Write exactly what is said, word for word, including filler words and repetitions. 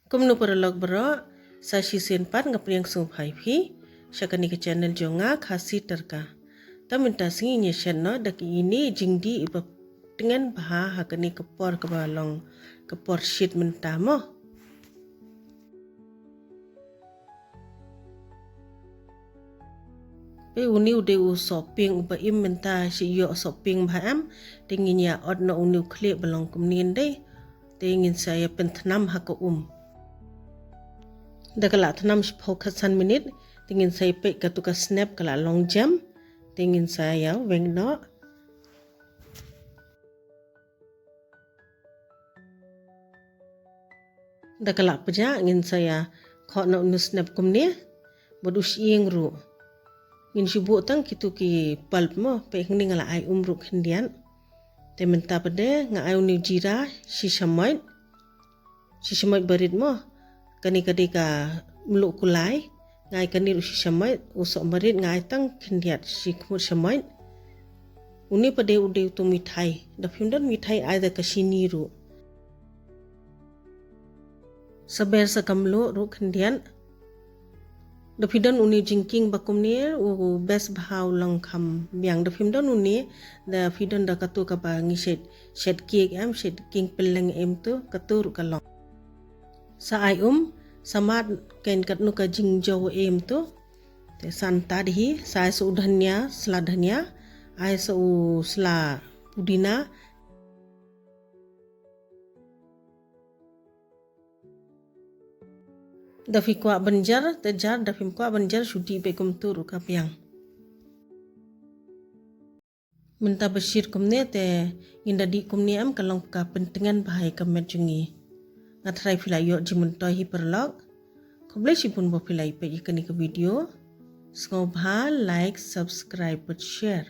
Kumno paralok baroh, sa shisien pat nga pdiang sngewbha ïa phi sha kane ka channel jong nga, Khasi Tadka. Te mynta sngi ngin ïa shet noh da kine ki jingdih ba tngen bha ha kane ka por kaba long ka por shit mynta mo. Peit, une u dei u sohpieng uba im, mynta shu ïoh sohpieng bha em. Te ngin ïa ot noh une u khlieh ba long kumne dei. Te ngin sa ïa pynthnam ha ka um. Da ka la thnam shiphew khatsan minit, te ngin sa ïa peit katu ka snep ka la long jem. Te ngin sa ïa weng noh. Da ka la pjah ngin sa ïa khoh noh une u snep kumne bad u shyieng ruh. Ngin shu buh tang kitu ki pulp mo, peit hangne nga la ai um ruh khyndiat. Te mynta pat de nga ai une u jira shi shamoit. Shi shamoit barit mo. Kane ka dei ka mluh kulai. Nga ai kane ruh shi shamoit, u soh barit nga ai tang khyndiat shi khmut shamoit. Une pat de u dei utu u mithai. Da phim don mithai ai da ka shini ruh. Sa ber sa ka mluh ruh khyndiat. Da phi don une u jingkieng ba kumne, u best bha, u long kham biang. Da phim don une, da phi don da katu kaba ngi shet, shet cake em, shet kieng pylleng em tu, katu ruh ka long. Sa ai um, sa mad kein katno ka jingjaw em tu. Te sa ntad hi, sa ai sa u dhania, sla dhania, ai sa u sla pudina. Da phi kwah ban jer, te jer, da phim kwah ban jer, shu dih beit kumtu ruh ka biang. Mynta ba shit kumne te ngin da dih kumne em, ka long ka pyntngen bha ïa ka met jong ngi. Nga tharai phi la ïoh jingmyntoi hi paralok. Khublei shibun ba phi la ïa peit ïa kane ka video. Sngewbha like, subscribe bad share.